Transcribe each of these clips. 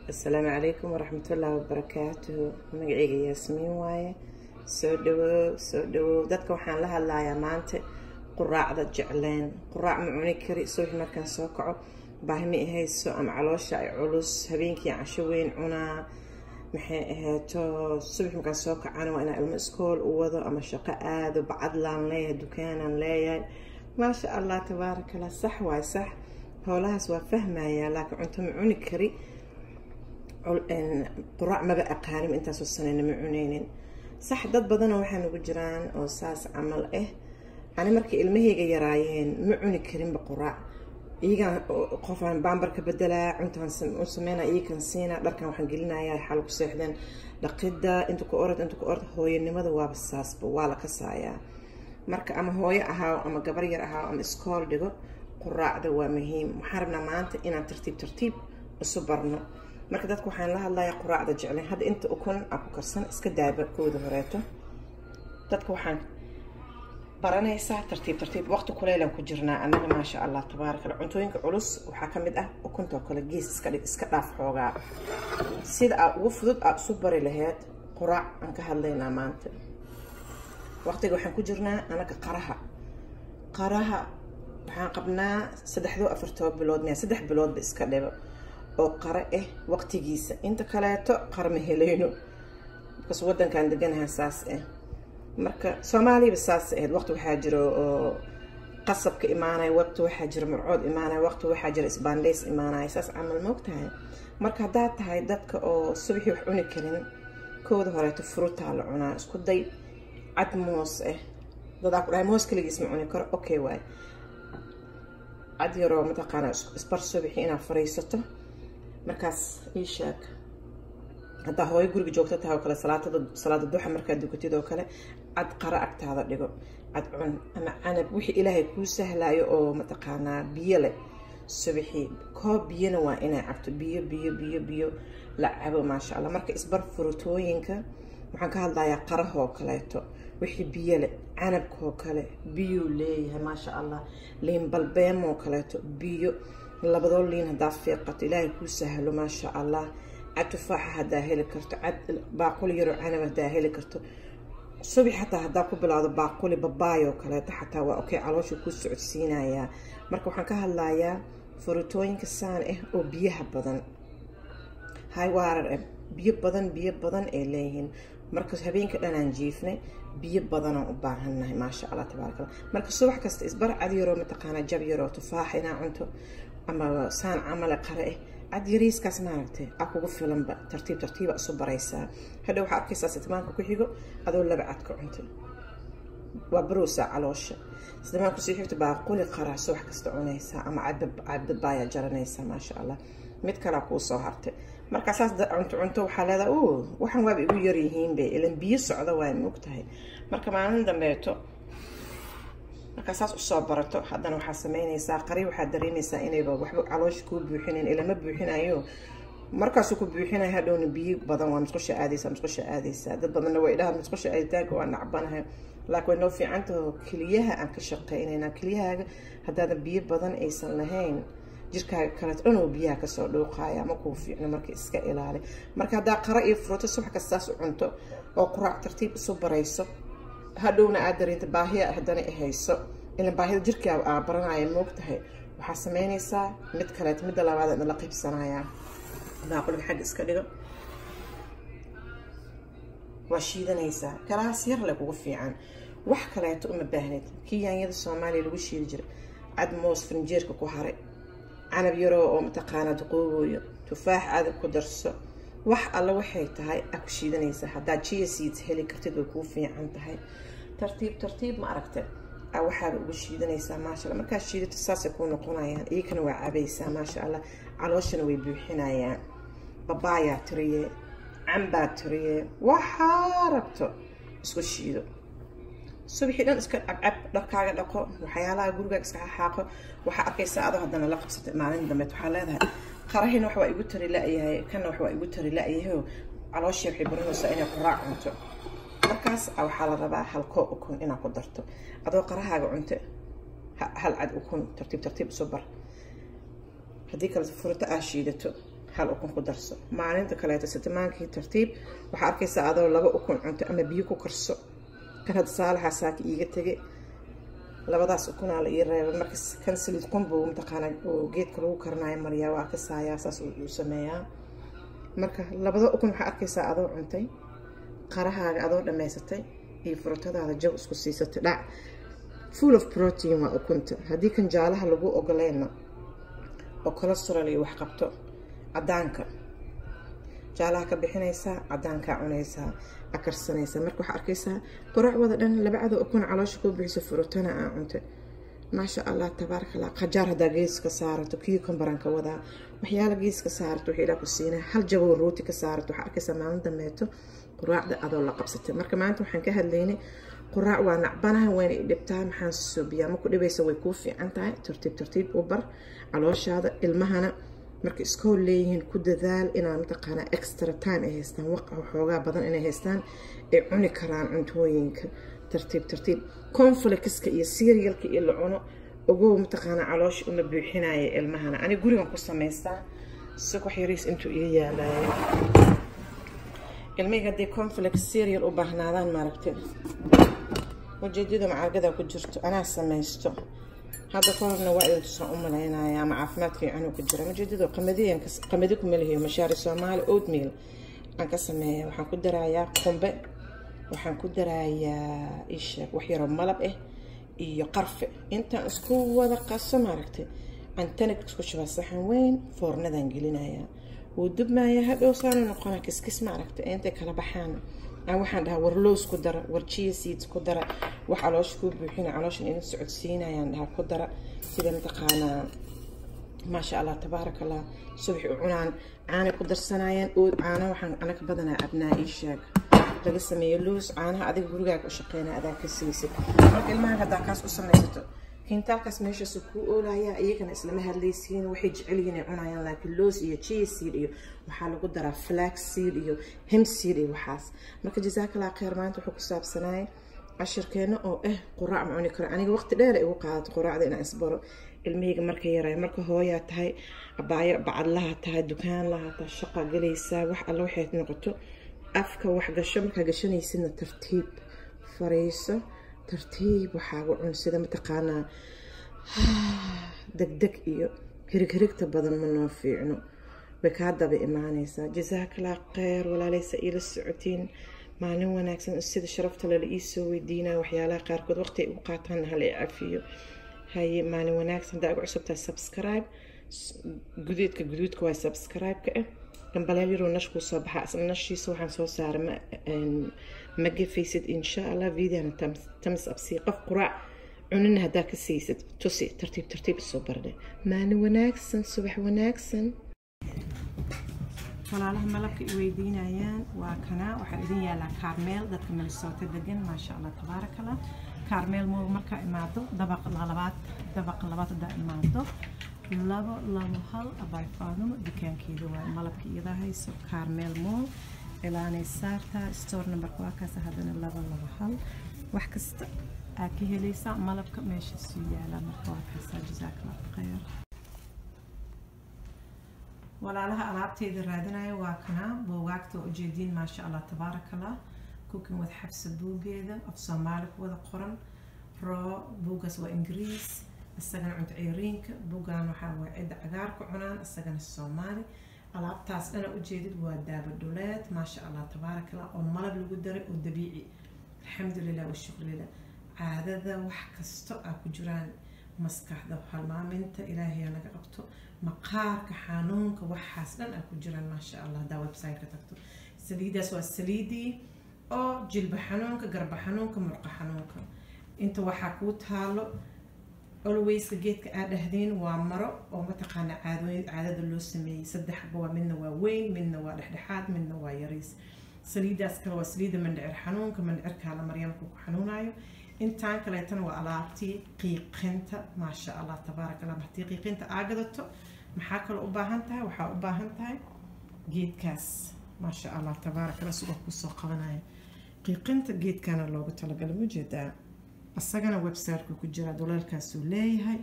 Asalaamu calaykum waraxmatullaahi wabarakaatuhu. Magacayga Yaasmiin waaye. Soo dhawow, soo dhawow. Dadka waxaan la hadlayaa maanta quraacda jecleen. Quraac ma cuni kari subaxi markaan soo kaco, baahi ma ihayso ama caloosha ay culus. Habeenkii casho weyn cunaa, maxay ahayto, subax markaan soo kacana waa inaan ilmo iskool u wado ama shaqo aado. Bacadlaan leeyahay, dukaanaan leeyahay, maasha Allah, tabaaraka Allah. Sax waay, sax, howlahaas waa fahmayaa, laakiin cunto ma cuni kari. Quraac maba aqaanin, intaasoo sanayna ma cuneynin. Sax, dad badanoo waxaa nagu jiraan oo saas camal ah. Ani markay ilmahayga yaraayeen ma cuni karinba quraac. Iyagaan qofaan baambarka bedelaa, cuntaan u sameynaa, iyakan siina, dharkan waxaan gelinayaa, xal ku seexdeen, dhaqidda, inta ku orod, inta ku orod. Hooyanimada waaba saasba, waa la kasaayaa. Marka ama hooyo ahaaw ama gabar yar ahaaw ama iskool dhigo, quraacda waa muhiim. Waxaan rabnaa maanta inaan tartiib tartiib isu barno. Marka dadka waxaan la hadlayaa quraacda jecleen. Hadda inta ukun aa ku karsan, iska daaba kooda horeeto. Dadka waxaan baranaysaa tartiib tartiib. Waqti kuleylaan ku jirnaa annaga, maasha Allah, tabaaraka Allah. Cuntooyinka culus waxaa ka mid ah ukuntoo kale, gees iska dhig, iska dhaaf xoogaa. Sida aa ugu fudud aa isu bari laheyd quraac aan ka hadlaynaa maanta. Waqtiga waxaan ku jirnaa anaga qaraha. Qaraha waxaan qabnaa saddexdoo afartoo bilood miya, 3 biloodba iska dhibo oo qare ah waqtigiisa. Inta kaleeto qare ma helayno markaas wadankan deganaha saas ah. Marka Soomaaliyaba saas ahayd. Waqti waxaa jiro oo qasabka imaanaya, waqti waxaa jira marcood imaanaya, waqti waxaa jira isbaandhays imaanaya, saas camal, moogtahay. Marka haddaad tahay dadka oo subaxii wax cuni karin, kooda horeeto fruitaa la cunaa. Isku day cad moos ah. Dadaa ku dhahay moos kaligiis ma cuni karo. Okay waay, cad yaroo mataqaanaa isbar subaxii inaad fariisato. Markaas ii sheeg, haddaa hooyo guriga joogto tahay oo kale, salaatada, salaada duxa markaad dukatid oo kale, cad qara agtaada dhigo, cad cun ama canab, wixii Ilaahay kuu sahlaayo oo mataqaanaa biyo leh. Subaxii koob biyona waa inay cabto, biyo, biyo, biyo, biyo la cabo, maasha Allah. Marka isbar fruitooyinka. Waxaan ka hadlayaa qarahoo kaleeto, wixii biyo leh, canabkoo kale biyuu leeyahay, maasha Allah. Liin balbeemoo kaleeto biyo, labadoo liin haddaa fiiqato, Ilaahay kuu sahlo, maasha Allah. Cad tufaaxa haddaa heli karto, cad baaquli yaroo canab haddaa heli karto subax, xataa haddaa ku bilaawdo baaquli babaayoo kaleeto xataa waa okay, caloosha kuu socodsiinayaa. Marka waxaan ka hadlayaa fruitooyinka saan ah oo biyaha badan, hay waarar ah, biyo badan, biyo badan ay leeyihiin. Marka habeenka dhanaan jiifnay, biyo badanaan u baahannahay, maasha Allah, tabaaraka Allah. Marka subax kasta isbar cad yaroo mataqaanaa, jab yaroo tufaaxa inaa cunto ama saan camale qare ah, cad yariiskaas maaragtay aa kugu filanba. Tartiib tartiiba isu baraysaa. Hadhow waxaa arkaysaa sitmaanka ku xigo adoo laba cad ka cunto, waa barowsaa caloosha. Sitmaan kusii xigto baaquli qaraa subax kasta cunaysaa ama cad babaayaa jaranaysaa, maasha Allah. Mid kalaa kuu soo hartay. Marka saas cunto cunto, waxaa leedahay o waxaan waaba igu yaryihiin be, ilan biyo socda waay, moogtahay. Marka maalin dambeeto markaa saas usoo barato, haddana waxaa sameynaysaa qari. Waxaad dareemaysaa inayba waxba caloosha kuu buuxinayn, ilama buuxinayo. Markaasuu ku buuxinayo, hadhowna biyo badan waa musqusha aadaysaa, musqusha aadaysaa. Dad badanna way dhahaan musqusha aaditaanka waa nacbanahay, laakiin way noo fiican taho. Keliyaha aan ka shaqeynaynaa. Keliyahaaga haddaadan biyo badan aysan lahayn, jirkaaga kaleeto dhan uu biyaha kasoo dhuuqaaya, ma kuu fiicno. Marka iska ilaali. Marka haddaa qara iyo fruito subax kastaas u cunto oo quraac tartiib isu barayso, hadhowna aad dareento baahiya haddana ihayso, ilan baahida jirkaa aa baranaya, moogtahay. Waxaa sameynaysaa mid kaleeto, midda labaad la qaybsanayaa. Baaquliga xagga iska dhigo, waa shiidanaysaa. Galaas yar le kugu fiican, wax kaleeto uma baahnid. Kii yaanyada Soomaaliya lagu shiidi jiray, cad moos farinjeerka ku haray, canab yaroo oo mataqaanaa duqoobooyo, tufaax aada ku darso, wax alla waxay tahay aa ku shiidanaysaa. Haddaad chia seeds heli kartid way kuu fiican tahay. Tartiib tartiib ma aragta aa waxaaba ugu shiidanaysaa, maasha Allah. Markaad shiidato saasay kuu noqonayaan, iyakana waa cabaysaa, maasha Allah, calooshana way buuxinayaan. Babaayaa tiriye, cambaa tiriye, waxaa rabto isku shiido. Subaxii dhan iska cabcab, dharkaaga dhaqo, waxyaalaha gurigaaga iska xaaqo. Waxaa arkaysaa adoo haddana la qabsatay. Maalin dambeed waxaa leedahay qarahina wax waa igu tari la-yahay, kana wax waa igu tari la-yahay. Calooshii waxay baranaysaa inay quraac cunto. Markaas waxaa la rabaa hal koo ukun inaad ku darto adoo qarahaaga cunto, hal cad ukun. Tartiib tartiib isu bar. Haddii kale fruito aa shiidato. Hal ukun ku darso. Maalinta kaleeto sitimaankii tartiib waxaa arkaysaa adoo 2 ukun cunto ama biyo ku karso. Kan hadda Saalaxa saaka iiga tegay, labadaas ukunaa la ii reebay. Marka kan saliid qunbuu mataqaanaa oo geedka lagu karinayo mariyaa, waa kasaayaa, saas uu sameeyaa. Marka labada ukun waxaa arkaysaa adoo cuntay, qarahaaga adoo dhammaysatay iyo furutadaada jaw isku siisatay, dhac. Full of protein waa ukunta. Haddii kan jaalaha lagu ogoleyna oo cholesterol iyo wax qabto, cadaanka jaalaha ka bixinaysaa, cadaankaa cunaysaa, akarsanaysaa. Marka waxaa arkaysaa quraac wada dhan, 2 cado ukun caloosha kuu bixiso, furutana aa cuntay, maasha Allah, tabaaraka Allah. Qajaar haddaa geeska saarato, cucumberan ka wadaa, waxyaala geeska saarato, wixii Ilaah ku siinaa, hal jabow rooti ka saarato, waxaa arkaysaa maalin dambeeto quraacda adoo la qabsatay. Marka maanta waxaan ka hadlaynay quraac waa nacbanaha, wayna i dhibtaa, maxaan suubiyaa? Ma ku dhibaysa, way kuu fiican tahay. Tartiib tartiib u bar calooshaada. Ilmahana marka iskool leeyihiin, ku dadaal inaa mataqaanaa extra time ay haystaan, waqti xoogaa badan inay haystaan ay cuni karaan cuntooyinka tartiib tartiib. Cornflakeska iyo cerealka iyo la cuno, ogow, mataqaanaa caloosha uma buuxinaya ilmahana. Aniga gurigan ku samaystaa, si wax yariis intuu iga yaalayo. Ilmihii hadday cornflakes cereal u baahnaadaan, maaragtay, ujeedada macaagada ku jirto anaa samaysto. Hadda ka horna waa idin tusaan u malaynaya, ama caafimaad fiican uu ku jira. Ujeedada qamadiyan, qamadi kuma lihiyo, mashaari Soomaali oatmeal aan ka sameeya. Waxaan ku darayaa qumbe, waxaan ku darayaa isha wax yaroo malab ah iyo qarfe. Intaan isku wada qaso, maaragtay, cantanig isku shubaa, saxan weyn foornadan gelinayaa, wuu dubmayaa. Hadhow saanu noqonaa kiskis, maaragtay. Intay kala baxaan aan waxaan dhahaa, war loos ku dara, war chia seeds ku dara, wax caloosha kuu buuxina, calooshan idin socodsiinayaan dhahaa ku dara. Sida mataqaanaa, maasha Allah, tabaaraka Allah, subax u cunaan, caanay ku darsanayaan ood. Caano waxaan anaga badanaa cabnaa ii sheeg laga sameeyo loos. Caanaha adiga gurigaaga u shaqeynaya adaa ka siisid. Marka ilmaha haddaa kaas u samaysato, kintaalkaas meeshaas kuu oolayaa, iyagana islama hadlaysiin, waxay jecel yihiin ay cunayaan. Laakiin loos iyo chia seed iyo waxaa lagu daraa flax seed iyo hemp seed iyo waxaas. Marka jazakallah khayr. Maanta wuxuu ku saabsanaay cashirkeena oo ah quraac ma cuni karo. Aniga waqti dheer ay igu qaadato quraacda inaan isbaro ilmahayga marka yaraya. Marka hooyaa tahay, abaayo bacadlaha tahay, dukaan laha tahay, shaqa galaysaa, wax alla waxay noqoto, afka wax gasho. Markaa gashanaysidna tartiib fariiso, tartiib waxaagu cun. Sida mataqaanaa degdeg iyo hirig hirigta badan ma noo fiicno, way kaa daba imaanaysaa. Jazakallah khayr, walaalaysa iila socotiin. Maalin wanaagsan. Sida sharafta lala iisoo weydiinaya waxyaalaha qaarkood waqti ay ugu qaataan, hala i cafiyo. Haye, maalin wanaagsan. Haddaa ugu cusubtahay, subscribe guduudka, guduudka waa subscribe-ka ah. Gambaleel yaroo nash kuu soo baxa, isla nashiisa waxaan soo saaray ma gafaysid, insha Allah. Videona thumbs up sii. Qof quraac cunina haddaa ka siisid, tusi, tartiib tartiib isoo bardhe. Maalin wanaagsan, subax wanaagsan. Walaalaha malabka i weydiinayaan waa kana, waxaa idin yaalaa Karmel. Dadka Minnesota degan, maasha Allah, tabaaraka Allah, Karmel Mall markaa imaado, dabaqa labaad, dabaqa labaad haddaa imaado, 221, abay Faadumo dukaankeeda waa, malabka iyada hayso. Karmel Mall ilaanay saartaa, store numberka waa kaas. Haddana 221 wax kasta aa ka helaysaa, malabka meeshaasuu yaalaa. Marka waa kaasaa. Jazakallah khayr. Walaalaha alaabteyda raadinaya waa kanaa, buugaagta waa ujeediin, maasha Allah, tabaaraka Allah. Cooking with Xafsa buugeeda af Soomaali ku wada qoran roo. Buuggaas waa Ingiriis, isagana cunto ceyriinka. Buuggan waxaa waa cidda cagaarka cunaan, isagana Soomaali. Alaabtaas dhana ujeedid waa daaba dhuleed, maasha Allah, tabaaraka Allah, oo malab lagu daray oo dabiici, alxamdulilah washukrillah. Caadada wax kasto aa ku jiraan, maskaxda halmaaminta Ilaahay naga qabto, maqaarka xanuunka, waxaas dhan aa ku jiraan, maasha Allah. Haddaa website-ka tagto, saliidaas waa saliidii oo jilba xanuunka, garba xanuunka, murqa xanuunka. Inta waxaa kuu taalo alwayska geedka aad dhahdeen waa maro oo mataqaana caadooyin caadada loo sameeyey. Saddexba waa, midna waa weyn, midna waa dhexdhexaad, midna waa yariis. Saliidaas kale waa saliidda mandhicir xanuunka, mandhicirkaa la marya markuu ku xanuunayo. Intaan kaleetana waa alaabtii qiiqinta, maasha Allah, tabaaraka Allah. Haddii qiiqinta aa gadato, maxaa kaloo u baahan tahay? Waxaa u baahan tahay geedkaas, maasha Allah, tabaaraka Allah, suga kusoo qabanaya. Qiiqinta geedkana loogu talagalay, mujeedaa, isagana website-ku ku jira, duleelkaasuu leeyahay.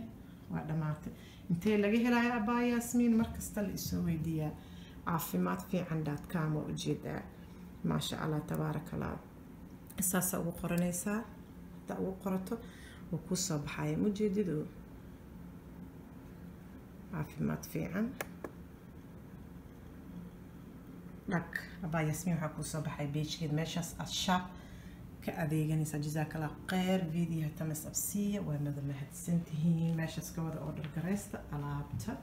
Waa dhammaatay. Intee laga helayo, abaa Yaasmiin, markasta la isoo weydiiyaa. Caafimaadfiican.com waa ujeedaa. Maasha Allah, tabaaraka Allah. Saasaa ugu qoranaysaa. Haddaa ugu qorato, wuu kuu soo baxaya. Mujeedidu Caafimaad Fiican dhag abaa Yasmiin, waxaa kuu soo baxay page-keed. Meeshaas aad shop ka adeeganaysaa. Jazaak Allah kheyr. Videoha thumbs up siiya. Waanada mahadsantihiin. Meeshaas ka wada order garaysta alaabta.